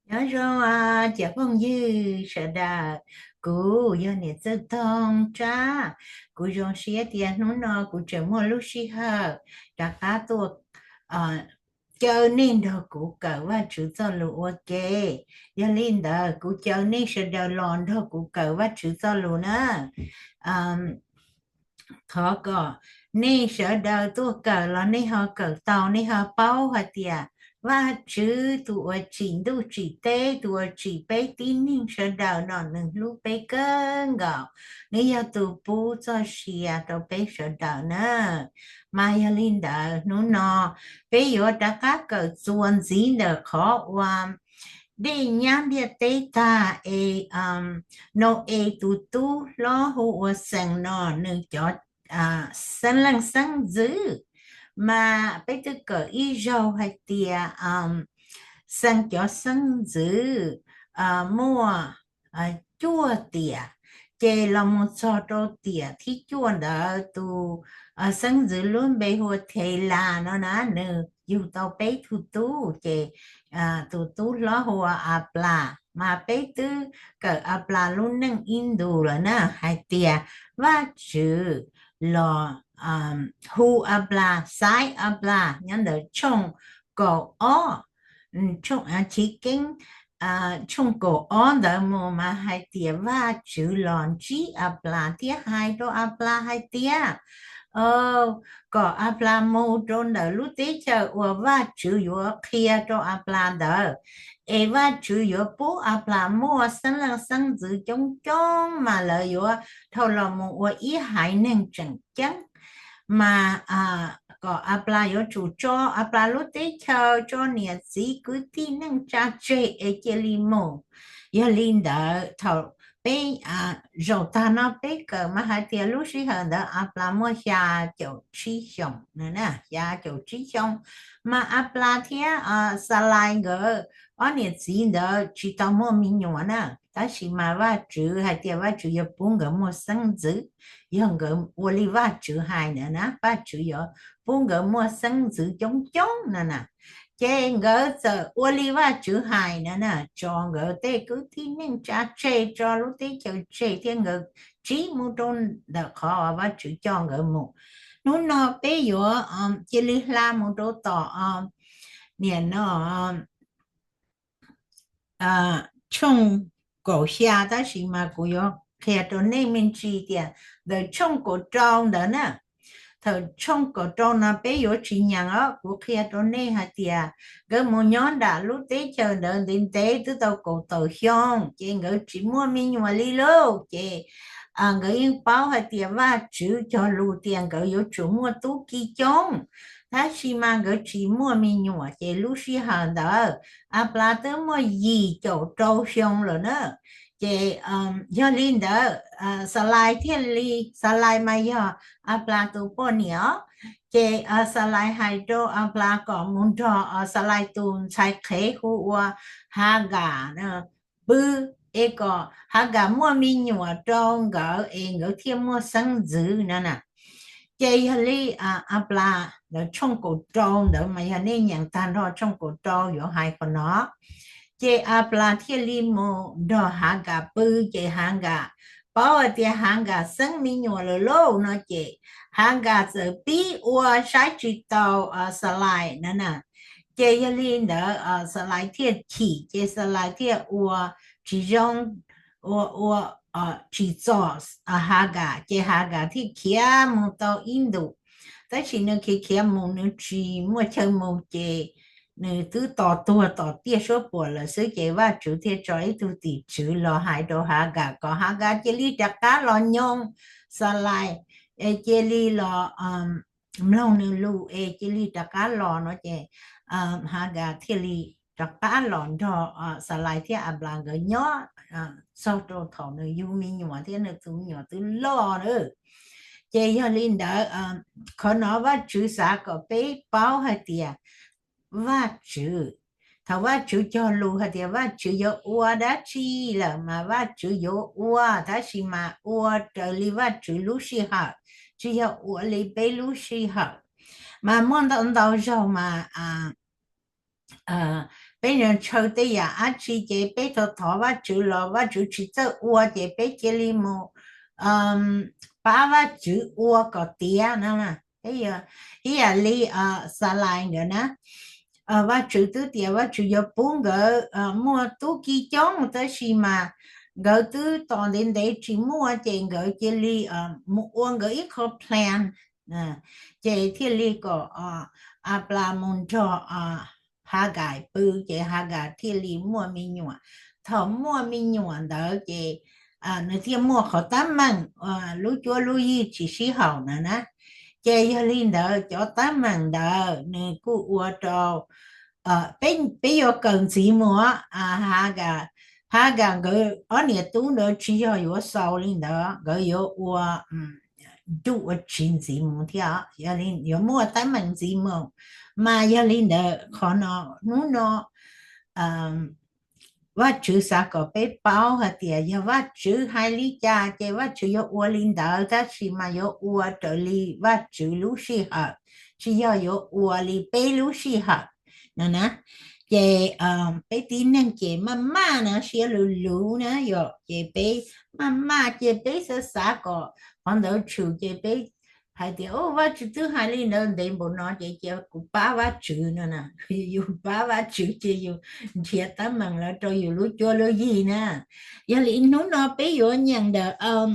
Nyob zoo, cov phooj ywg sawv daws, kuv yog niam Txawj Toog Tsab. Kuv zoo siab tias hnub no kuv tseem muaj lub sij hawm rov qab tuaj caw nej nrog kuv kawm Vajtswv txoj lus ua ke. Yog li ntawd kuv caw nej sawv daws los nrog kuv kawm Vajtswv txoj lus na. Thov kom nej sawv daws tuaj kawm los nej ho kawm tau, nej ho paub hais tias Vajtswv tus uas tsim ntuj tsim teb, tus uas tsim peb tib neeg sawv daws no, nws hlub peb kawg nkaus. Nws yog tus pub txoj sia rau peb sawv daws na. Mas yog li ntawd hnub no peb yuav rov qab kawm txuas ntxiv ntawm qhov uas dej nyab ntiaj teb tag es Nau-es tus tub hlob hu ua Xees no, nws cov xeeb leej xeeb ntxwv. Mas peb twb kawm ib zaug hais tias Xees cov xeeb ntxwv muaj cuaj tiam, ces los mus txog rau tiam thib cuaj ntawd tus xeeb ntxwv lub npe hu ua Thelas no na, nws yug tau peb tug tub, ces tus tub hlob hu ua Aplas. Mas peb twb kawm Aplas lub neej ib ntus lawm na, hais tias Vajtswv los hu Aplas, xaiv Aplas nyob ntawm tshooj kaum ob, Chiv Keeb tshooj kaum ob ntawd mus mas hais tias Vajtswv los ntsib Aplas thiab hais rau Aplas hais tias kom Aplas mus rau ntawm lub teb chaws uas Vajtswv yuav qhia rau Aplas ntawd, es Vajtswv yuav pub Aplas muaj xeeb leej xeeb ntxwv coob coob, mas lawv yuav dhau los mus ua ib haiv neeg tseem ceeb. Mas kom Aplas yuav tsum tso Aplas lub teb chaws, tso niam txiv kwv tij neej tsa tseg es cia li mus. Yog li ntawd thaum peb zaum tag no peb kawm mas hais tias lub sij hawm ntawd Aplas muaj xya caum tsib xyoos, xya caum tsib xyoo. Mas Aplas thiab Xalais nkawd ob niam txiv ntawd tsis tau muaj me nyuam na, tab sis mas Vajtswv hais tias Vajtswv yuav pub nkawd muaj xeeb ntxwv. Yog nkawd ua li Vajtswv hais ntawd na, Vajtswv yuav pub nkawd muaj xeeb ntxwv coob coob no na. Ces nkawd txawm ua li Vajtswv hais na na, tso nkawd tej kwv tij neej tsa tseg, tso lub teb chaws tseg thiab nkawd tsiv mus rau ntawm qhov Vajtswv coj nkawd mus. Hnub no peb yuav cia li hla mus rau tom niam no tshooj kaum xya, tab sis mas kuv yuav qhia rau nej me ntsis tias ntawm tshooj kaum rau ntawd na, thaum tshooj kaum rau no peb yuav tsis nyeem os, kuv qhia rau nej hais tias nkawd mus nyob nram lub teb chaws ntawd ntev ntev twb tau kaum tawm xyoo ces nkawd tsis muaj me nyuam li lauj. Ces nkawd yeej paub hais tias Vajtswv cog lus tias nkawd yuav tsum muaj tub ki coob, tab sis mas nkawd tsis muaj me nyuam. Ces lub sij hawm ntawd Aplas twb muaj yim caum rau xyoo lawm na. Ces yog li ntawd Xalais thiaj li, Xalais mas yog Aplas tus poj niam os. Ces Xalais hais rau Aplas kom mus nrog Xalais tus ntxhais qhev hu ua Hagas pw, es kom Hagas muaj me nyuam rau nkawd es nkawd thiaj muaj xeeb ntxwv no na. Ces yog li Aplas ntawd tshooj kaum rau ntawd mas yog nej nyeem tag nrho tshooj kaum rau yuav hais qhov no. Ces Aplas thiaj li mus nrog Hagas pw, ces Hagas paub hais tias Hagas xeeb me nyuam lawm lauj no ces Hagas txawm pib ua saib tsis taus Xalais na na. Ces yog li ntawd Xalais thiaj chim, ces Xalais thiaj ua tsis zoo, ua ua tsis txom Hagas, ces Hagas thiaj khiav mus tau ib ntus. Tab sis nws khiav khiav mus nws tsis muaj chaw mus, ces nws twb tos tuag tos tiaj suab puam lawm xwb, ces Vajtswv thiaj tso ib tug tim tswv los hais rau Hagas kom Hagas cia li rov qab los nyoog Xalais, es cia li los mloog nws lus es cia li rov qab los no ces Hagas thiaj li rov qab los nrog Xalais thiab Aplas nkawd nyob txog rau thaum nws yug me nyuam thiab nws tus me nyuam twb loj lawm. Ces yog li ntawd qhov no Vajtswv xav kom peb paub hais tias Vajtswv, thaum Vajtswv cog lus hais tias Vajtswv yuav ua dab tsi lawm mas Vajtswv yuav ua, tab sis mas ua raws li Vajtswv lub sij hawm, tsis yog ua li peb lub sij hawm. Mas muaj ntau ntau zaug mas peb ntshaw tej yam dab tsi ces peb thov thov Vajtswv los Vajtswv tsis txawj ua ces peb cia li mus pab Vajtswv ua kom tiav no. Ib yam li Xalais nkawd na, Vajtswv twb tias Vajtswv yuav pub nkawd muaj tub ki coob tab sis mas nkawd twb tos ntev ntev tsis muaj ces nkawd cia li mus ua nkawd ib qho plan, ces thiaj li kom Aplas mus nrog Hagais pw ces Hagais thiaj li muaj me nyuam. Thaum muaj me nyuam ntawd ces nws thiaj muaj qhov teeb meem lub cuab lub yig tsis sib haum na na. Ces yog li ntawd cov teeb meem ntawd nws kuj ua rau peb yuav kawm ntxiv mus. Hagais nkawd ob niam tub ntawd tsis yog yuav xaus li ntawd, nkawd yuav ua nruj ua tsiv ntxiv mus thiab, yuav muaj teeb meem ntxiv mus. Mas yog li ntawd qhov no, hnub no Vajtswv xav kom peb paub hais tias yog Vajtswv hais li cas ces Vajtswv yuav ua li ntawd, tab sis mas yuav ua raws li Vajtswv lub sij hawm, tsis yog yuav ua li peb lub sij hawm no na. Ces peb tib neeg ces maj maj na, siab luv luv na yom, ces peb maj maj ces peb xav xav kom qhov ntawd tshwm ces peb hais tias, Vajtswv twb hais li ntawd ntev npaum no ces cia kuv pab Vajtswv no na. Yus pab Vajtswv ces yus nrhiav teeb meem los rau yus lub cuab lub yig na. Yog li hnub no peb yuav nyeem ntawm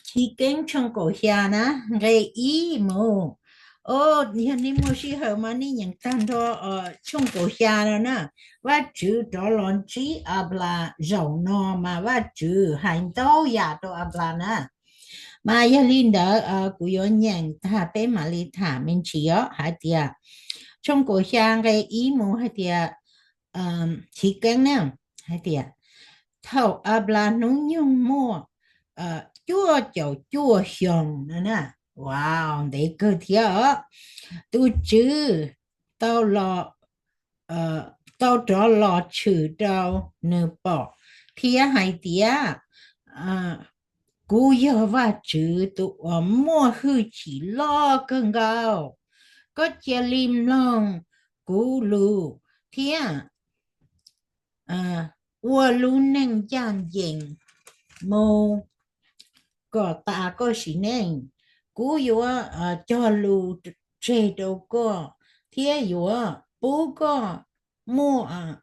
Chiv Keeb tshooj kaum xya na, nqe ib mus. Yog nej muaj sij hawm mas nej nyeem tag nrho tshooj kaum xya no na. Vajtswv rov los ntsib Aplas zaum no mas Vajtswv hais ntau yam rau Aplas na. Mas yog li ntawd kuv yuav nyeem tag peb mam li tham me ntsis os. Hais tias, tshooj kaum xya nqe ib mus hais tias, Chiv Keeb na, hais tias, thaum Aplas hnub nyoog muaj cuaj caum cuaj xyoos no na, wow, ntev kawg thiab os, tus Tswv tau los, tau rov los tshwm rau nws pom thiab hais tias, kuv yog Vajtswv tus uas muaj hwj chim loj kawg nkaus. Koj cia li mloog kuv lus thiab ua lub neej ncaj ncees mus kom tas koj sim neej. Kuv yuav cog lus tseg rau koj thiab yuav pub koj muaj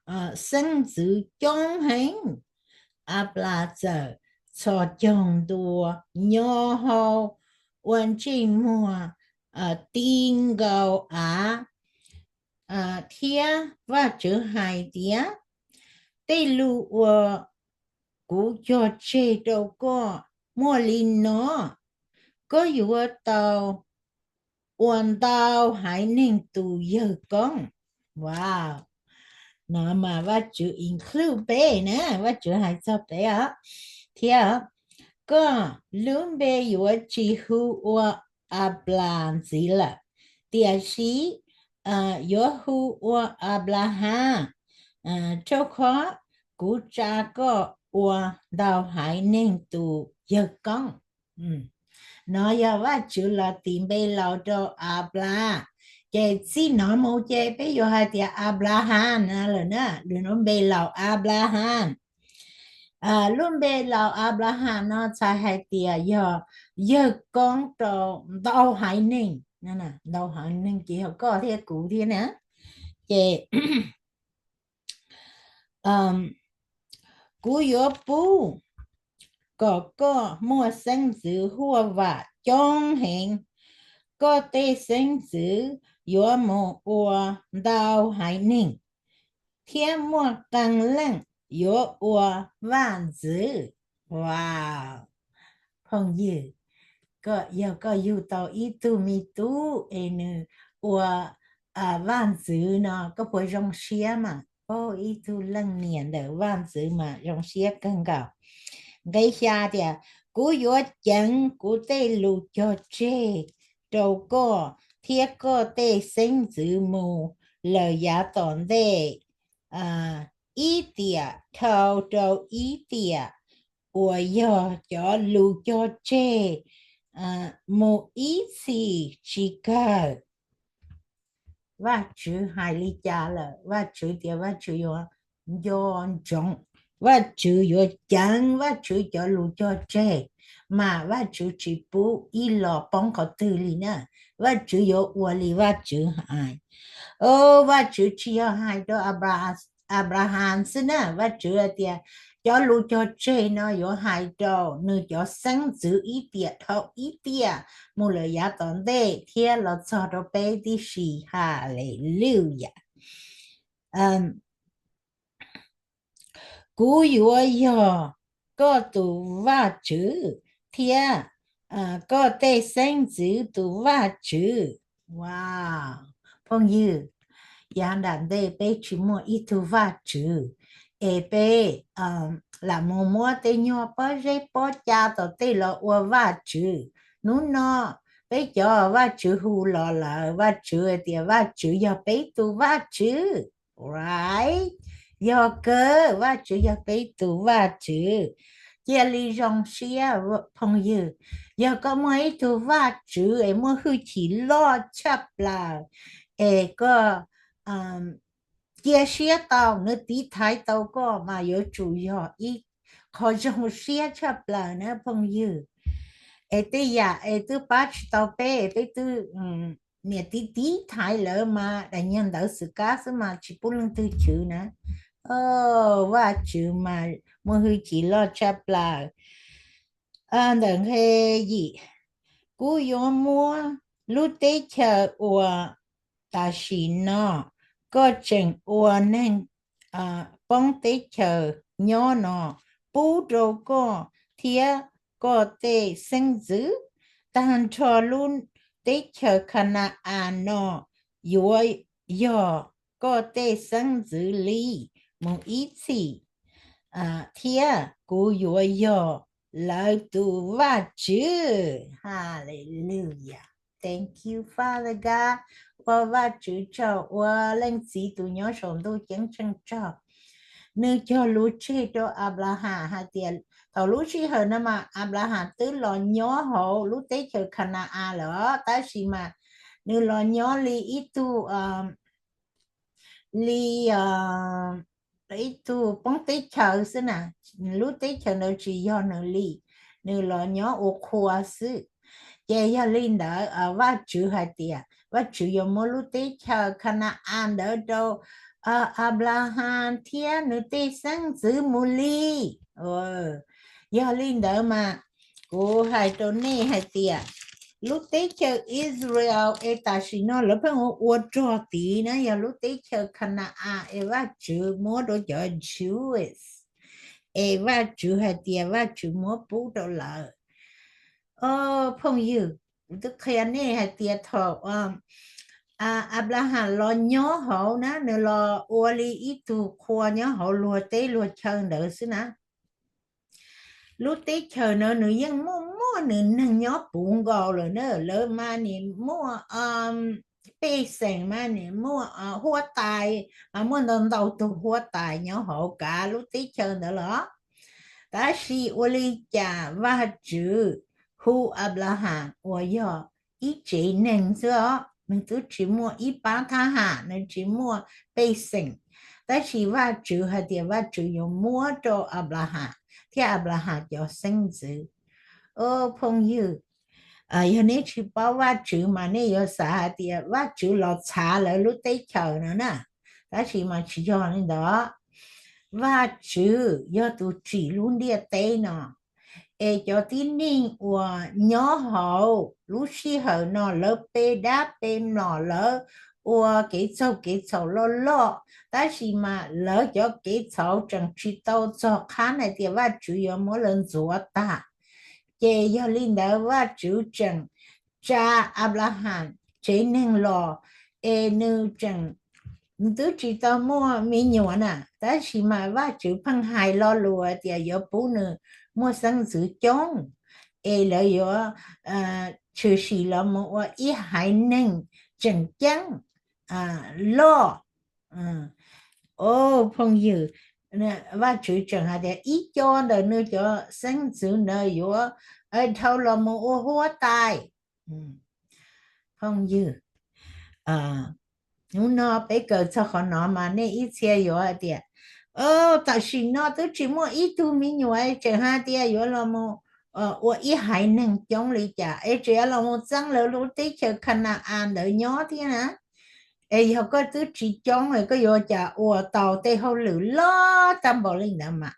xeeb ntxwv coob heev. Aplas txawm txhos caug ntua nyob hauv ua ntsej muag ti nkaus av thiab Vajtswv hais tias, tej lus uas kuv cog tseg rau koj muaj li no, koj yuav tau ua ntau haiv neeg tus yawg koob. Wow, no mas Vajtswv include peb na, Vajtswv hais txog peb os. Thiab koj lub npe yuav tsis hu ua Aplas ntxiv lawm, tiam sis yuav hu ua Aplahas, rau qhov kuv tsa koj ua ntau haiv neeg tus yawg koob. No yog Vajtswv los tis npe laus rau Aplas, ces txij no mus ces peb yuav hais tias Aplahas no lawm na, lub npe laus Aplahas. Lub npe laus Aplahas no txhais hais tias yog yawg koob rau ntau haiv neeg, ntau haiv neeg ces yog koj thiab kuv thiab na. Ces kuv yuav pub kom koj muaj xeeb ntxwv huaj vam coob heev. Koj tej xeeb ntxwv yuav mus ua ntau haiv neeg, thiab muaj qee leej yuav ua vaj ntxwv. Wow, phooj ywg, yog koj yug tau ib tug me tub es nws ua vaj ntxwv no koj puas zoo siab mas? Ib tug leej niam ntawm vaj ntxwv mas zoo siab kawg nkaus. Nqe xya tias, kuv yuav ceev kuv tej lus cog tseg rau koj thiab koj tej xeeb ntxwv mus lawm yav tom ntej ib tiam dhau rau ib tiam, uas yog cov lus cog tseg mus ib txhis tsis kawg. Vajtswv hais li cas lawm, Vajtswv tias Vajtswv yuav nco ntsoov, Vajtswv yuav ceev Vajtswv cov lus cog tseg, mas Vajtswv tsis pub ib los poob qhov twg li na. Vajtswv yuav ua li Vajtswv hais. Vajtswv tsis yog hais rau Anplahas xwb na, Vajtswv hais tias cov lus cog tseg no yuav hais rau nws cov xeeb ntxwv ib tiam dhau ib tiam mus lawm yav tom ntej thiab los txog rau peb tib si. Haleluyas. Kuv yuav yog koj tus Vajtswv, thiab koj tej xeeb ntxwv tus Vajtswv. Wow, phooj ywg, yav nram ntej peb tsis muaj ib tug Vajtswv, es peb lam mus muab tej nyuag pob zeb pob ca tom tej los ua Vajtswv. Hnub no peb cov Vajtswv hu los lawm, Vajtswv tias Vajtswv yog peb tus Vajtswv. Right? Yog kawg, Vajtswv yog peb tus Vajtswv. Cia li zoo siab phooj ywg, yog koj muaj ib tug Vajtswv es muaj hwj chim loj tshaj plaws, es koj cia siab tau, nws tiv thaiv tau koj mas yuav tsum yog ib qho zoo siab tshaj plaws na phooj ywg. Es tej yam es twb pab tsis tau peb, peb twb niam tiv tiv thaiv lawv mas daim nyuag ntawv xwm kab xwb mas tsis pub leej twg chwv na. Vajtswv mas muaj hwj chim loj tshaj plaws. Ntawm nqe yim, kuv yuav muab lub teb chaws uas tam sim no koj tseem ua neeg poob teb chaws nyob no pub rau koj thiab koj tej xeeb ntxwv. Tag nrho lub teb chaws Khana-as no yuav yog koj tej xeeb ntxwv li mus ib txhis, thiab kuv yuav yog lawv tus Vajtswv. Haleluyas. Thank you, Father God. Ua Vajtswv tsaug, ua Leej Txiv tus nyob saum ntuj ceeb tsheej tsaug. Nws cog lus tseg rau Anplahas hais tias thaum lub sij hawm no mas Anplahas twb los nyob hauv lub teb chaws Khana-as lawm, tab sis mas nws los nyob li ib tug li ib tug poob teb chaws xwb na, lub teb chaws ntawd tsis yog nws li, nws los nyob ua qhua xwb. Ces yog li ntawd Vajtswv hais tias Vajtswv yuav muab lub teb chaws Khana-as ntawd rau Anplahas thiab nws tej xeeb ntxwv mus li. Yog li ntawd mas kuv hais rau nej hais tias lub teb chaws Israel es tam sim no lawv pheej ua ua rog tid na yog lub teb chaws Khana-as es Vajtswv muab rau cov Jews, es Vajtswv hais tias Vajtswv muab pub rau lawv. Phooj ywg, kuv twb qhia nej hais tias thaum Anplahas los nyob hauv na, nws los ua li ib tug qhua nyob hauv luag teb luag chaw ntawd xwb na. Lub teb chaws na nws yeej muaj muaj nws neeg nyob puv nkaus lawm na, lawv mas nim muaj pej xeem mas nim muaj huab tais, mas muaj ntau ntau tus huab tais nyob hauv kav lub teb chaws ntawd los. Tab sis ua li cas Vajtswv hu Anplahas uas yog ib tsev neeg xwb os, nws twb tsis muaj ib pab thab ham, nws tsis muaj pej xeem, tab sis Vajtswv hais tias Vajtswv yuav muab rau Anplahas thiab Anplahas cov xeeb ntxwv. Phooj ywg, yog nej tsis paub Vajtswv mas nej yuav xav hais tias Vajtswv los txhav lawv lub teb chaws no na, tab sis mas tsis yog li ntawd. Vajtswv yog tus tsim lub ntiaj teb no, es cov tib neeg uas nyob hauv lub sij hawm no lawv pe dab pe mlom, lawv ua kev txaug kev txhaum loj loj, tab sis mas lawv cov kev txhaum tseem tsis tau txog qhab hais tias Vajtswv yuav muab lawv ntxuav tag. Ces yog li ntawd Vajtswv tseem tsa Anplahas tsev neeg los, es nws tseem, nws twb tsis tau muaj me nyuam na, tab sis mas Vajtswv pheej hais lo lus tias yuav pub nws muaj xeeb ntxwv coob, es lawv yuav tshwm sim los mus ua ib haiv neeg tseem ceeb loj. Phooj ywg, Vajtswv tseem hais tias ib co ntawm nws cov xeeb ntxwv ntawd yuav dhau los mus ua huab tais. Phooj ywg, Hnub no peb kawm txog qhov no mas nej ib txhia yuav hais tias, tam sim no twb tsis muaj ib tug me nyuam tseem hais tias yuav los mus ua ib haiv neeg coob li cas es tseem yuav los mus txeeb lawv lub teb chaws Khana-as ntawd nyob thiab na. Es yog koj twb tsis coob es koj yuav cas ua tau tej hauj lwm loj tag npaum li ntawd mas?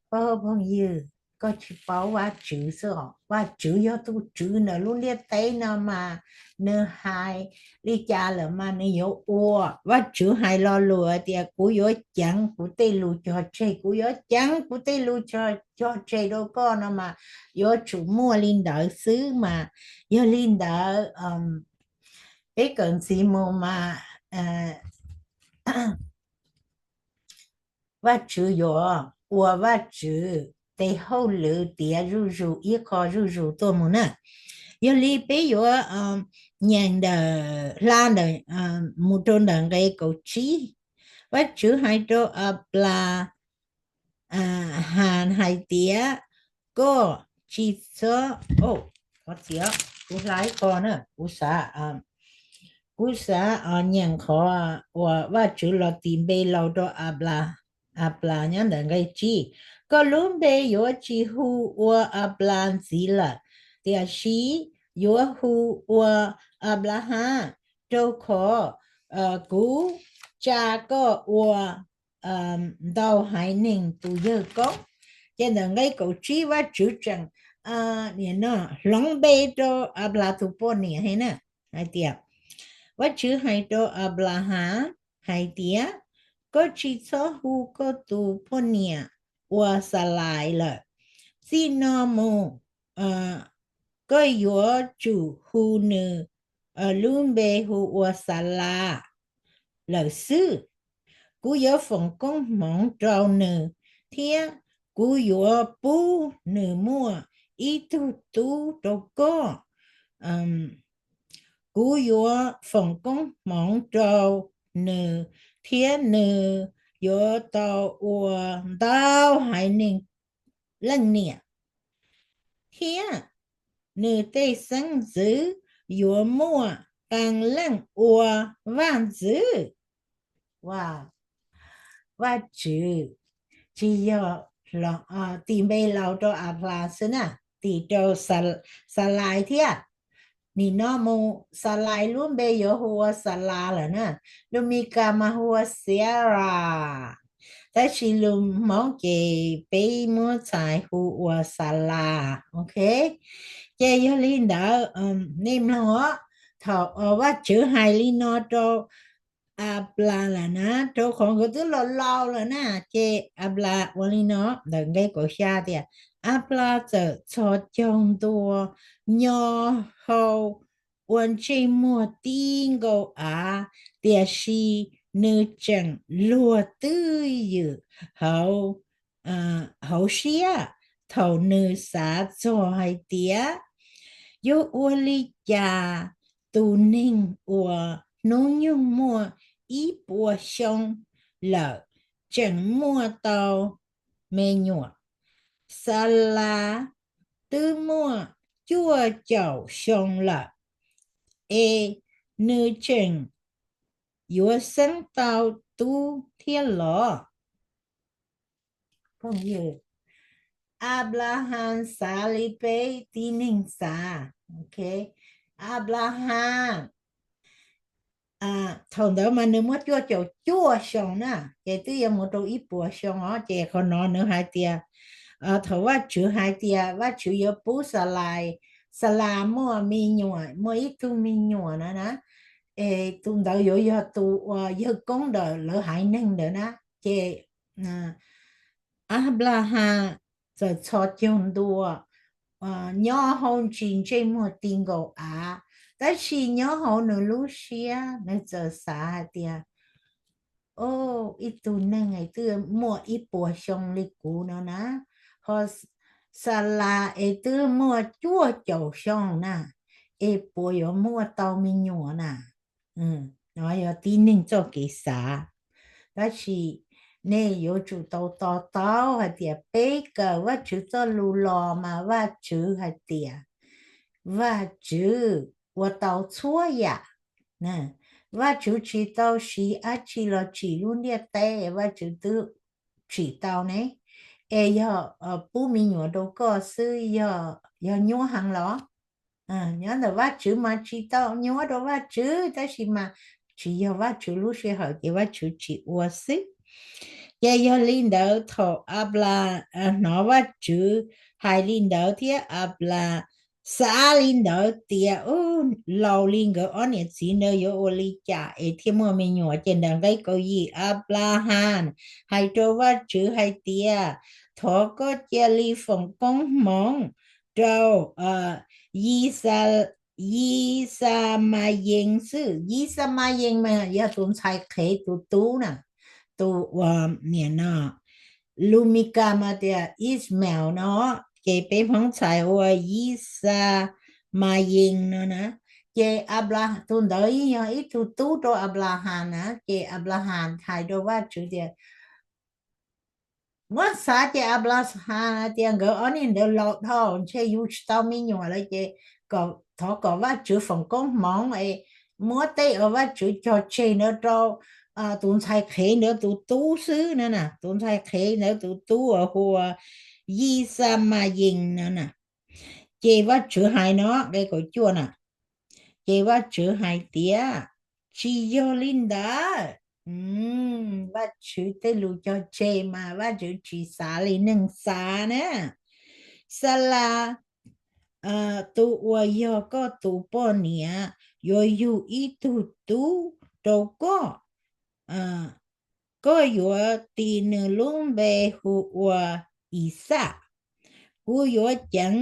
Phooj ywg, koj tsis paub Vajtswv xwb os. Vajtswv yog tus tswv ntawm lub ntiaj teb no mas, nws hais li cas lawm mas nws yuav ua. Vajtswv hais lo lus tias kuv yuav ceev kuv tej lus cog tseg, kuv yuav ceev kuv tej lus cog tseg rau koj no mas yuav tsum muaj li ntawd xwb mas. Yog li ntawd peb kawm ntxiv mus mas Vajtswv yuav ua Vajtswv tes hauj lwm tiav zuj zus ib qho zuj zus tuaj mus na. Yog li peb yuav nyeem ntawm hla ntawm mus rau ntawm nqe kaum tsib. Vajtswv hais rau Anplahas hais tias, koj tsis txhob, qhov txiv, kuv hla ib qho na, kuv xav, kuv xav nyeem qhov uas Vajtswv los tis npe laus rau Anplas nyob ntawm nqe tsib. Koj lub npe yuav tsis hu ua Anplas ntxiv lawm, tiam sis yuav hu ua Anplahas, rau qhov kuv tsa koj ua ntau haiv neeg tus yawg koob. Ces ntawm nqe kaum tsib Vajtswv tseem nim no hloov npe rau Anplas tus poj niam heev na, hais tias, Vajtswv hais rau Anplahas hais tias, koj tsis txhob hu koj tus poj niam ua Xalais lawm. Txij no mus koj yuav tsum hu nws lub npe hu ua Xalas lawm xwb. Kuv yuav foom koob hmoov rau nws, thiab kuv yuav pub nws muaj ib tug tub rau koj. Kuv yuav foom koob hmoov rau nws, thiab nws yuav tau ua ntau haiv neeg leej niam, thiab nws tej xeeb ntxwv yuav muaj qee leej ua vaj ntxwv. Vajtswv tsis yog tis npe laus rau Anplas xwb na, tis rau Xalais thiab. Nim no mus Xalais lub npe yuav hu ua Xalas lawm na, lus Mis Kas mas hu ua Xiara, tab sis lus Hmoob ces peb muab txhais hu ua Xalas, ok. Ces yog li ntawd nej mloog os, thaum Vajtswv hais li no rau Anplas lawm na, rau qhov nkawd twb laus laus lawm na, ces Anplas ua li no ntawm nqe kaum xya tias, Anplas txawm txhos caug ntua nyo hau ua ntsej muag ti nkaus av, tiam sis nws tseem luag twj ywm hauv siab thaum nws xav txog hais tias, yuav ua li cas tus neeg uas hnub nyoog muaj ib puas xyoo lawm tseem muaj tau me nyuam? Xalas twb muaj cuaj caum xyoo lawm, es nws tseem yuav xeeb tau tub thiab los? Anplahas xav li peb tib neeg xav. Anplahas thaum ntawd mas nws muaj cuaj caum cuaj xyoo na, ces twb yuav mus rau ib puas xyoo os. Ces qhov no nws hais tias, thaum Vajtswv hais tias Vajtswv yuav pub Xalais, Xalas muaj me nyuam, muaj ib tug me nyuam na na, es tus ntawd yuav yog tus uas yawg koob ntawm lawv haiv neeg ntawd na. Ces Anplahas txawm txhos caug ntua nyob hauv ntsis ntsej muag ti nkaus av, tab sis nyob hauv nws lub siab nws txawm xav hais tias, o, ib tug neeg es twb muaj ib puas xyoo li kuv no na, ho Xalas es twb muaj cuaj caum xyoo na, es puas yuav muaj tau me nyuam na? No yog tib neeg txoj kev xav. Tab sis nej yuav tsum tau to taub hais tias peb kawm Vajtswv txoj lus los mas Vajtswv hais tias Vajtswv ua tau txhua yam. Vajtswv tsis tau siv dab tsi los tsim lub ntiaj teb, Vajtswv twb tsim tau ne, es yog pub me nyuam rau koj xwb, yog nyuab heev los? Nyob ntawm Vajtswv mas tsis tau nyuab rau Vajtswv, tab sis mas tsis yog Vajtswv lub sij hawm ces Vajtswv tsis ua xwb. Ces yog li ntawd thaum Anplas hnov Vajtswv hais li ntawd thiab Anplas xav li ntawd tias, u, laus li nkawd ob niam txiv ntawd yuav ua li cas es thiaj muaj me nyuam. Ces ntawm nqe kaum yim, Anplahas hais rau Vajtswv hais tias, thov koj cia li foom koob hmoov rau Yixalayees xwb. Yixalayees mas yog tus ntxhais qhev tus tub na, tus uas niam no Lumika mas tias Ismael no, ces peb Hmoob txhais ua Yixalayees no na. Ces Anpla, tus ntawd yeej yog ib tug tub rau Anplahas na. Ces Anplahas hais rau Vajtswv tias, muab xav ces Anplahas hais tias nkawd ob niag ntawd laus dhau ntshe yug tsis tau me nyuam lawm ces thov kom Vajtswv foom koob hmoov es muab tej uas Vajtswv cog tseg ntawd rau tus ntxhais qhev ntawd tus tub xwb na, tus ntxhais qhev ntawd tus tub uas hu ua Yixalayees no na. Ces Vajtswv hais no, nqe kaum cuaj na, ces Vajtswv hais tias, tsis yog li ntawd. Vajtswv tej lus cog tseg mas Vajtswv tsis xav li neeg xav na. Xalas tus uas yog koj tus poj niam yuav yug ib tug tub rau koj. Koj yuav tis nws lub npe hu ua Ixaj. Kuv yuav ceev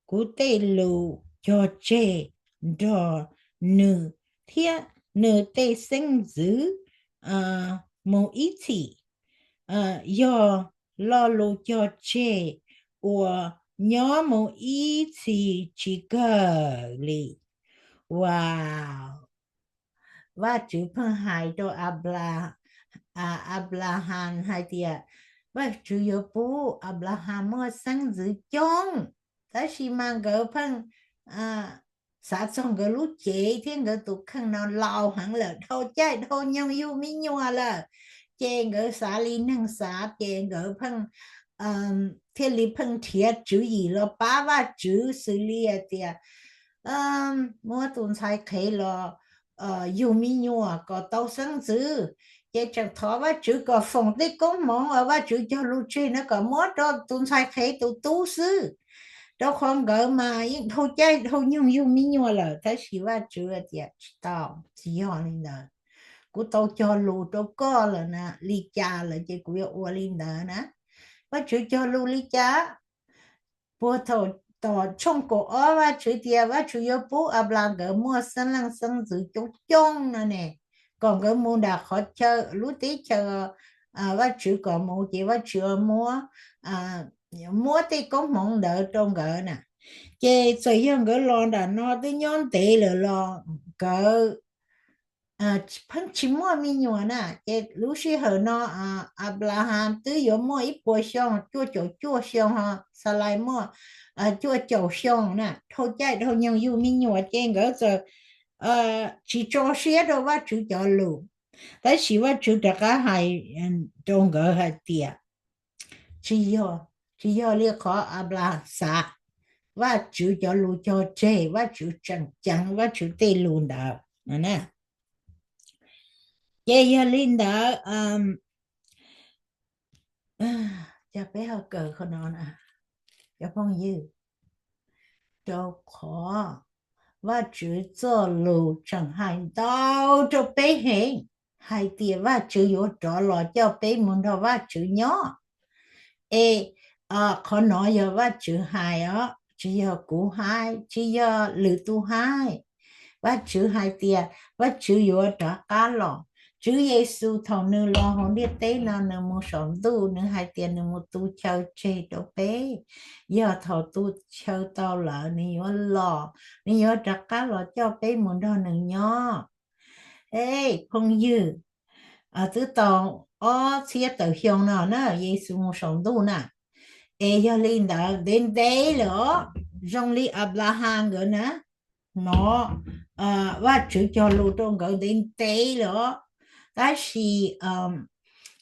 kuv tej lus cog tseg nrog nws thiab nws tej xeeb ntxwv mus ib txhis, yog lo lus cog tseg uas nyob mus ib txhis tsis kawg li. Ua, Vajtswv pheej hais rau Anplahas hais tias Vajtswv yuav pub Anplahas muaj xeeb ntxwv coob, tab sis mas nkawd pheej xav txog nkawd lub cev thiab nkawd tus kheej no laus heev lawm, dhau caij dhau nyoog yug me nyuam lawm. Ces nkawd xav li neeg xav, ces nkawd pheej thiaj li pheej nrhiav tswv yim los pab Vajtswv xws li hais tias muab tus ntxhais qhev los yug me nyuam kom tau xeeb ntxwv. Ces tseem thov Vajtswv kom foom tej koob hmoov uas Vajtswv cog lus tseg no kom muab rau tus ntxhais qhev tus tub xwb, rau qhov nkawd mas yeej dhau caij dhau nyoog yug me nyuam lawm. Tab sis Vajtswv tias tsis tau, tsis yog li ntawd. Kuv tau cog lus rau koj lawm na, li cas lawm ces kuv yuav ua li ntawd na. Vajtswv cog lus li cas? Puag thaum tom tshooj kaum ob Vajtswv tias Vajtswv yuav pub Anplas nkawd muaj xeeb leej xeeb ntxwv coob coob no ne, kom nkawd mus nram qhov chaw lub teb chaws Vajtswv kom mus, ces Vajtswv muab, muab tej koob hmoov ntawd rau nkawd na. Ces txawm yog nkawd los nram no twb nyob ntev lawm los nkawd pheej tsis muaj me nyuam na. Ces lub sij hawm no Anplahas twb yuav muaj ib puas xyoo, cuaj caum cuaj xyoo, ho Xalais muaj cuaj caum xyoo na, dhau caij dhau nyoog yug me nyuam, ces nkawd txawm tsis tso siab rau Vajtswv cov lus. Tab sis Vajtswv rov qab hais rau nkawd hais tias tsis yog, tsis yog li qhov Anplas xav. Vajtswv cov lus cog tseg, Vajtswv tseem ceev Vajtswv tej lus ntawd. Ces yog li ntawd, cov peb ho kawm qhov no, cov phooj ywg, rau qhov Vajtswv txoj lus tseem hais ntau rau peb heev hais tias Vajtswv yuav rov los coj peb mus nrog Vajtswv nyob. Es qhov no yog Vajtswv hais os, tsis yog kuv hais, tsis yog lwm tus hais. Vajtswv hais tias Vajtswv yuav rov qab los. Tswv Yexus thaum nws los hauv ntiaj teb no nws mus saum ntuj, nws hais tias nws mus tu chaw tseg rau peb. Yog thaum tu chaw tau lawm nws yuav los, nws yuav rov qab los coj peb mus nrog nws nyob. Ej phooj ywg, twb tau ob txhiab tawm xyoo no na Yexus mus saum ntuj na. Es yog li ntawd ntev ntev lawm os, zoo li Anplahas nkawd na, hnov Vajtswv cog lus rau nkawd ntev ntev lawm, tab sis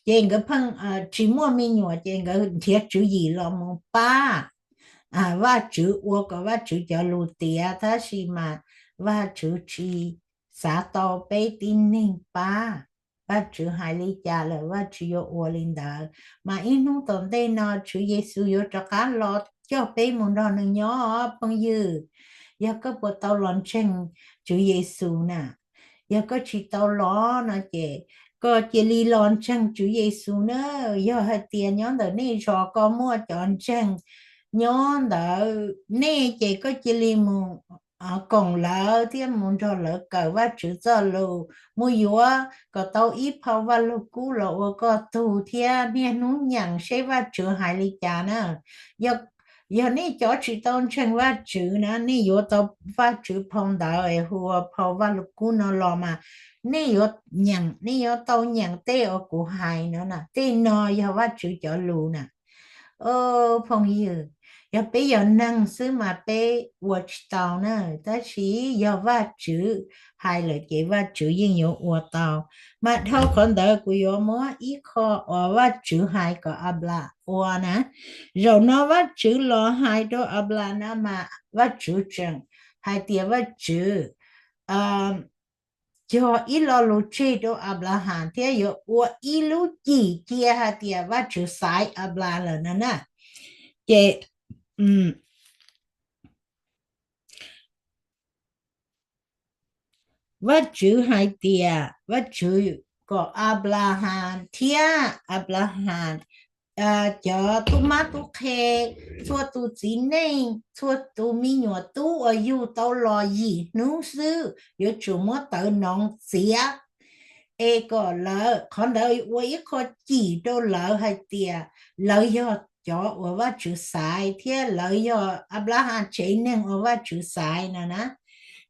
ces nkawd pheej tsis muaj me nyuam ces nkawd nrhiav tswv yim los mus pab Vajtswv, ua kom Vajtswv cov lus tiav, tab sis mas Vajtswv tsis xav tau peb tib neeg pab. Vajtswv hais li cas lawm Vajtswv yuav ua li ntawd. Mas ib hnub tom ntej no Tswv Yexus yuav rov qab los coj peb mus nrog nws nyob phooj ywg. Yog koj puas tau los ntseeg Tswv Yexus na? Yog koj tsis tau los no ces koj cia li los ntseeg Tswv Yexus na. Yog hais tias nyob ntawm nej zos koj muaj cov ntseeg nyob ntawd nej ces koj cia li mus koom lawv thiab mus nrog lawv kawm Vajtswv txoj lus, mus yuav kom tau ib phau Vajlug Kub los ua koj tug thiab niaj hnub nyeem seb Vajtswv hais li cas na. Yog nej cov tsis tau ntseeg Vajtswv na, nej yuav tau Vajtswv phau ntawv es hu ua phau Vajlug Kub no los mas nej yuav nyeem, nej yuav tau nyeem tej uas kuv hais no na. Tej no yog Vajtswv cov lus na. Phooj ywg, yog peb yog neeg xwb mas peb ua tsis tau na, tab sis yog Vajtswv hais lawm ces Vajtswv yeej yuav ua tau. Mas dhau qhov ntawd kuv yuav muab ib qho uas Vajtswv hais kom Anplas ua na. Zaum no Vajtswv los hais rau Anplas na mas Vajtswv tseem hais tias Vajtswv cog ib lo lus tseg rau Anplahas thiab yuav ua ib lub cim cia hais tias Vajtswv xaiv Anplas lawm no na. Ces Vajtswv hais tias Vajtswv kom Anplahas thiab Anplahas cov tub mab tub qhe, txhua tus txiv neej, txhua tus me nyuam tub uas yug tau los yim hnub xwb yuav tsum muab tawv noov txiav, es kom lawv, qhov ntawd ua ib qho cim rau lawv hais tias lawv yog cov uas Vajtswv xaiv thiab lawv yog Anplahas tsev neeg uas Vajtswv xaiv no na.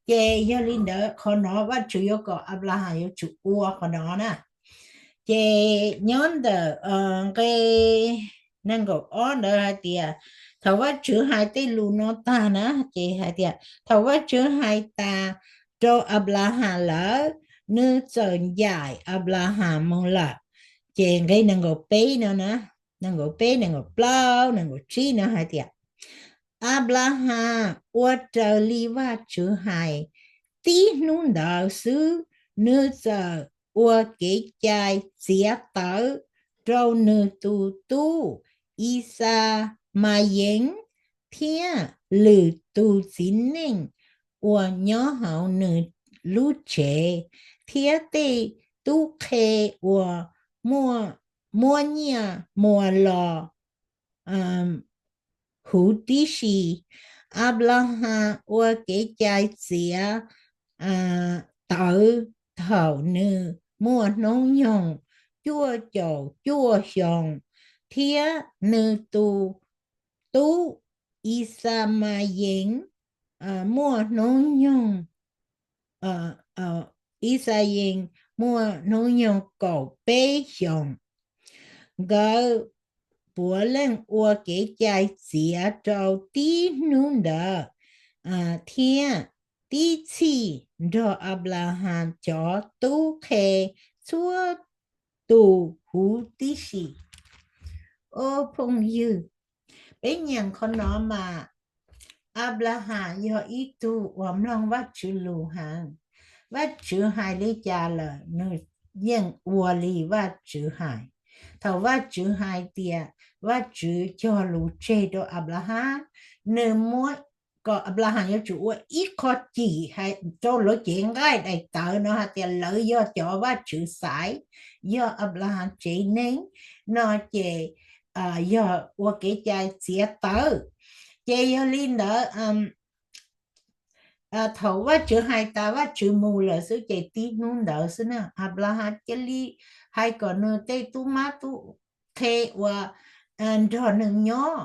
Ces yog li ntawd qhov no Vajtswv yuav kom Anplahas yuav tsum ua qhov no na. Ces nyob ntawm nqe nees nkaum ob ntawd hais tias, thaum Vajtswv hais tej lus no tag na, ces hais tias thaum Vajtswv hais tas rau Anplahas lawm, nws txawm ncaim Anplahas mus lawm. Ces nqe nees nkaum peb no na, nees nkaum peb, nees nkaum plaub, nees nkaum tsib no hais tias, Anplahas ua raws li Vajtswv hais. Tib hnub ntawd xwb, nws txawm ua kev cai txiav tawv rau nws tus tub Ixamayees thiab lwm tus txiv neej uas nyob hauv nws lub tsev, thiab tej tub qhe uas muab nyiaj muas los huv tib si. Anplahas ua kev cai txiav tawv thaum nws muaj hnub nyoog cuaj caum cuaj xyoos, thiab nws tus tub Ixamayees muaj hnub nyoog, Ixamayees muaj hnub nyoog kaum peb xyoos. Nkawd puav leej ua kev cai txiav rau tib hnub ntawd thiab tib txhij nrog Anplahas cov tub qhe txhua tus huv tib si. Phooj ywg, peb nyeem qhov no mas Anplahas yog ib tug uas mloog Vajtswv lus heev. Vajtswv hais li cas lawm nws yeej ua li Vajtswv hais. Thaum Vajtswv hais tias Vajtswv cog lus tseg rau Anplahas, nws muab kom Anplahas yuav tsum ua ib qho cim rau lawv cev nqaij daim tawv no hais tias lawv yog cov Vajtswv xaiv, yog Anplahas tsev neeg no ces yog ua kev cai txiav tawv. Ces yog li ntawd, thaum Vajtswv hais tas Vajtswv mus lawm xwb ces tib hnub ntawd xwb na Anplahas cia li hais kom nws tej tub mab tub qhe uas nrog nws nyob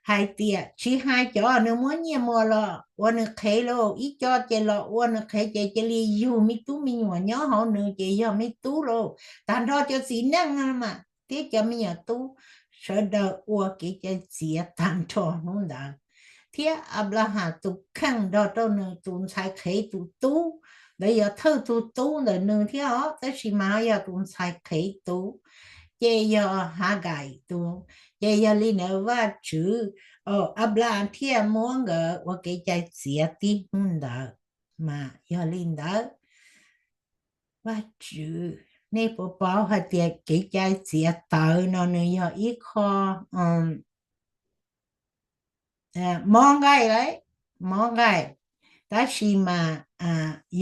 hais tias tsis hais cov nws muab nyiaj muas los ua nws qhev lauj, ib co ces los ua nws qhev ces cia li yug me tub me nyuam nyob hauv nws ces yog me tub lauj, tag nrho cov txiv neej no mas thiab cov me nyuam tub, sawv daws ua kev cai txiav tag nrho hnub ntawd. thiab Anplahas tus kheej nrog rau nws tus ntxhais qhev tus tub, ntawd yog thawj tus tub ntawm nws thiab os, tab sis mas yog tus ntxhais qhev tus, ces yog Hagais tus. Ces yog li ntawd Vajtswv, Anplahas thiaj muab nkawd ua kev cai txiav tib hnub ntawd. Mas yog li ntawd, Vajtswv, nej puas paub hais tias kev cai txiav tawv no nws yog ib qho mob nqaij, mob nqaij, tab sis mas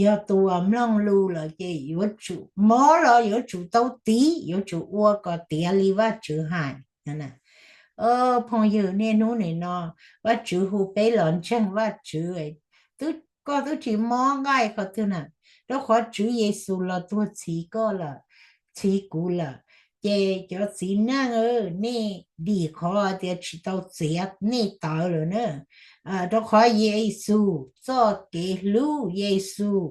yog tus uas mloog lus lawm ces yuav tsum mob los yuav tsum tau tiv, yuav tsum ua kom tiav li Vajtswv hais. Phooj ywg, niaj hnub nim no Vajtswv hu peb los ntseeg Vajtswv, koj twb tsis mob nqaij qhov twg na, rau qhov Tswv Yexus los tuag txhiv koj lawm, txhiv kuv lawm. Ces cov txiv neej, nej dim qhov tias tsis tau txiav nej tawv lawm na, rau qhov Yexus txoj kev hlub, Yexus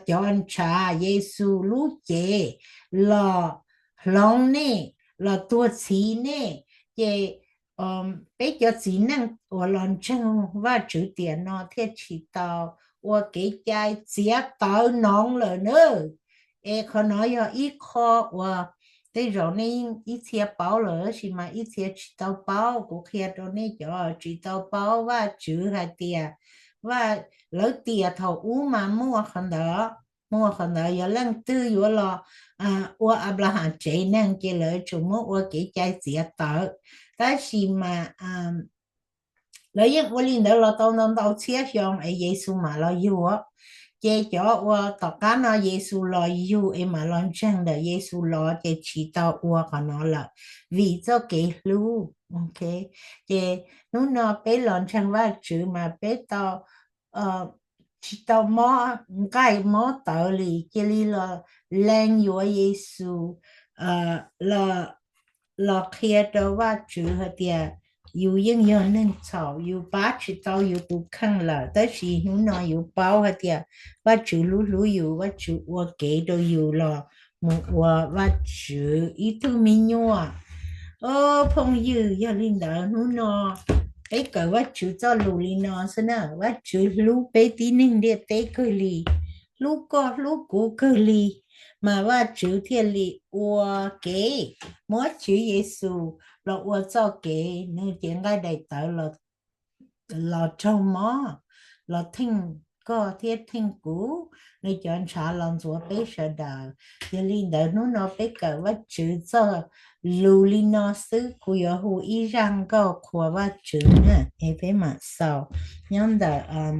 cov ntshav, Yexus lub cev los hloov nej, los tuag txhiv nej. Ces peb cov txiv neej uas los ntseeg Vajtswv tiam no thiaj tsis tau ua kev cai txiav tawv noov lawm na. Es qhov no yog ib qho uas tej zaum nej ib txhia paub lawm, tab sis mas ib txhia tsis tau paub. Kuv qhia rau nej cov tsis tau paub Vajtswv hais tias, lawv tias thaum ub mas muaj qhov ntawd, muaj qhov ntawd, yog leej twg yuav los ua Anplahas tsev neeg ces lawv tsum muab ua kev cai txiav tawv. Tab sis mas lawv yeej ua li ntawd los tau ntau ntau txhiab xyoo es Yexus mam los yug. Ces cov uas tom qab no Yexus los yug es mam los ntseeg ntawm Yexus los ces tsis tau ua qhov no lawm, vim txoj kev hlub. Ces hnub no peb los ntseeg Vajtswv mas peb tau, tsis tau mob nqaij mob tawv li, cia li los lees yuav Yexus los qhia rau Vajtswv hais tias yus yeej yog neeg txhaum, yus pab tsis tau yus tus kheej lawm, tab sis hnub no yus paub hais tias Vajtswv hlub hlub yus, Vajtswv ua kev rau yus los mus ua Vajtswv ib tug me nyuam. Phooj ywg, yog li ntawd hnub no peb kawm Vajtswv txoj lus li no xwb na, Vajtswv hlub peb tib neeg ntiaj teb kawg li, hlub koj hlub kuv kawg li, mas Vajtswv thiaj li ua kev muab Tswv Yexus los ua txoj kev, nws cev nqaij daim tawv los raug mob, los theej koj thiab theej kuv, nws cov ntshav los ntxuav peb sawv daws. Yog li ntawd hnub no peb kawm Vajtswv txoj lus li no xwb, kuv yuav hu ib zaj nkauj qhuas Vajtswv na, es peb mam xaus. Nyob ntawm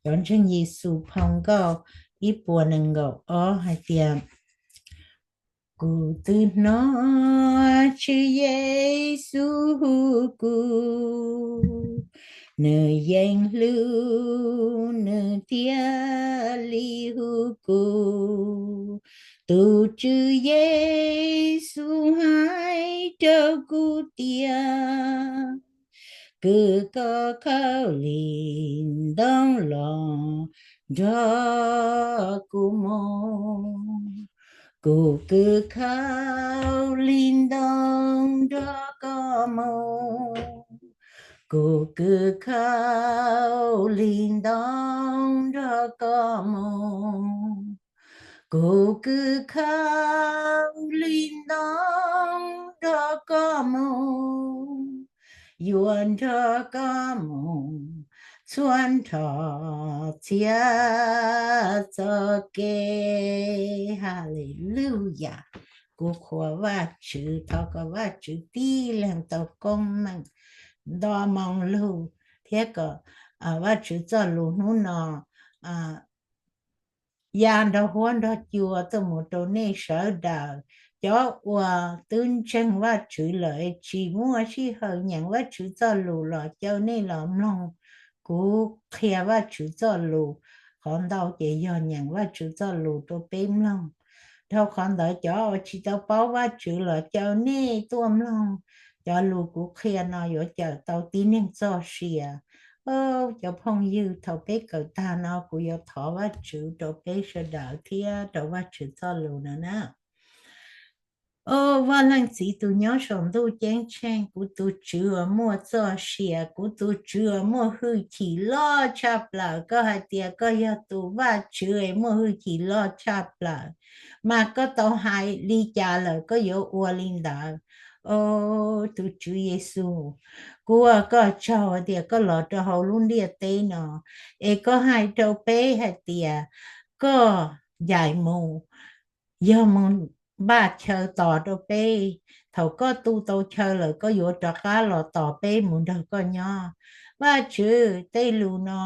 cov ntseeg Yexus phau nkauj ib puas nees nkaum ob hais tias, kuv twb hnov Tswv Yexus hu kuv, nws yeej hlub nws thiaj li hu kuv. Tus Tswv Yexus hais rau kuv tias, kwv koj khaub lig ntoo los nrog kuv mus. Kuv kwv khaub lig ntoo nrog koj mus. Kuv kwv khaub lig ntoo nrog koj mus. Kuv kwv khaub lig ntoo nrog koj mus, yuav nrog koj mus txhua nrho txhia txoj kev. Haleluyas. Kuv qhuas Vajtswv, thov kom Vajtswv tib leeg tau koob meej nto moo lug, thiab kom Vajtswv txoj lus hnub no ya nrog huab nrog cua tuaj mus rau nej sawv daws. Cov uas twb ntseeg Vajtswv lawm tsis muaj sij hawm nyeem Vajtswv txoj lus los caw nej los mloog kuv qhia Vajtswv txoj lus. Qhov ntau ces yog nyeem Vajtswv txoj lus rau peb mloog. Dhau qhov ntawd cov uas tsis tau paub Vajtswv los caw nej tuaj mloog cov lus kuv qhia no, yuav cawm tau tib neeg txoj sia. Cov phooj ywg, thaum peb kawm tag no kuv yuav thov Vajtswv rau peb sawv daws thiab rau Vajtswv txoj lus no na. Au, Vaj Leej Txiv tus nyob saum ntuj ceeb tsheej, kuv tus Tswv uas muaj txoj sia, kuv tus Tswv uas muaj hwj chim loj tshaj plaws, koj hais tias koj yog tus Vajtswv es muaj hwj chim loj tshaj plaws, mas koj tau hais li cas lawm koj yuav ua li ntawd. Au, tus Tswv Yexus, kuv ua koj tsaug tias koj los rau hauv lub ntiaj teb no, es koj hais rau peb hais tias koj ncaim mus, yog mus npaj chaw tos rau peb, thaum koj tu tau chaw lawm koj yuav rov qab los tos peb mus nrog koj nyob. Vajtswv, tej lus no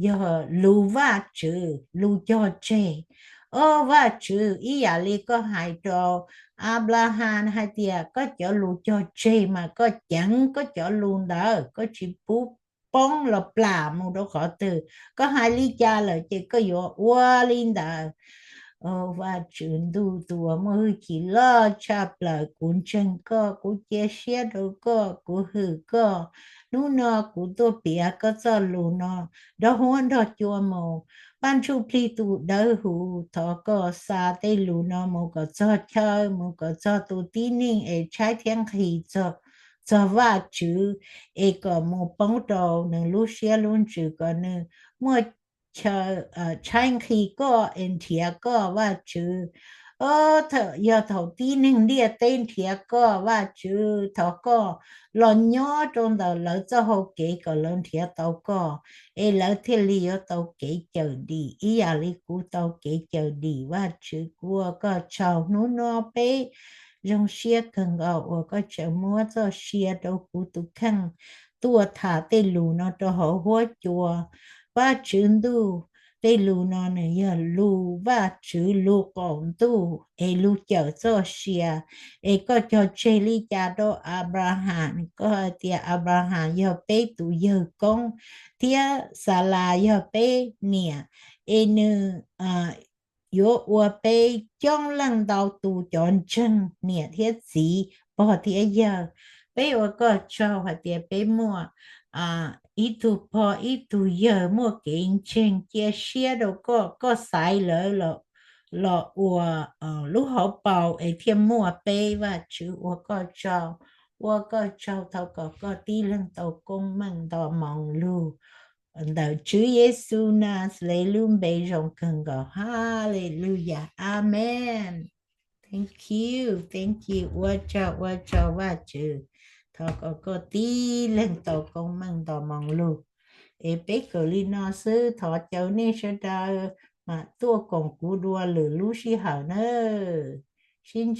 yog lus Vajtswv, lus cog tseg. Au, Vajtswv, ib yam li koj hais rau Anplahas hais tias koj cov lus cog tseg mas koj ceev koj cov lus ntawd, koj tsis pub poob los plam mus rau qhov twg. Koj hais li cas lawm ces koj yuav ua li ntawd. Au, Vajtswv ntuj tus uas muaj hwj chim loj tshaj plaws, kuv ntseeg koj, kuv cia siab rau koj, kuv hwm koj. Hnub no kuv tuaj piav koj txoj lus no nrog huab nrog cua mus. Vaj Ntsujplig tus dawb huv, thov koj xa tej lus no mus kom txog chaw, mus kom txog tus tib neeg es tshaib thiab nqhis txog, txog Vajtswv, es kom mus poob rau nws lub siab lub ntsws, kom nws muaj chaw, tshaib nqhis koj es nrhiav koj Vajtswv. Au, yog thaum tib neeg ntiaj teb nrhiav koj Vajtswv, thov koj los nyob rau ntawm lawv txoj hau kev kom lawv nrhiav tau koj, es lawv thiaj li yuav tau kev cawm dim ib yam li kuv tau kev cawm dim. Vajtswv, kuv ua koj tsaug, hnub no peb zoo siab kawg nkaus uas koj tseem muab txoj sia rau kuv tus kheej tuaj tham tej lus no rau hauv huab cua. Vajtswv ntuj, tej lus no nws yog lus Vajtswv lus qaum ntuj es lus cawm txoj sia. Es koj cog tseg li cas rau Anplahas? Koj hais tias Anplahas yog peb tus yawg koob thiab Xalas yog peb niam, es nws yuav ua peb coob leej ntau tus cov ntseeg niam thiab txiv, pog thiab yawg. Peb ua koj tsaug hais tias peb muaj ib tug pog ib tug yawg muaj kev ntseeg cia siab rau koj, koj xaiv lawv los ua lub hauv paus es thiaj muaj peb. Vajtswv, ua koj tsaug, ua koj tsaug, thov kom koj tib leeg tau koob meej nto moo lug. Ntawm Tswv Yexus Naxales lub npe zoo kawg nkaus, Haleluyas, Amees. Thank you, thank you, ua tsaug, ua tsaug Vajtswv, thov kom koj tib leeg tau koob meej nto moo lug. Es peb kawm li no xwb, thov caw nej sawv daws mam tuaj koom kuv dua lwm lub sij hawm nawb. Sib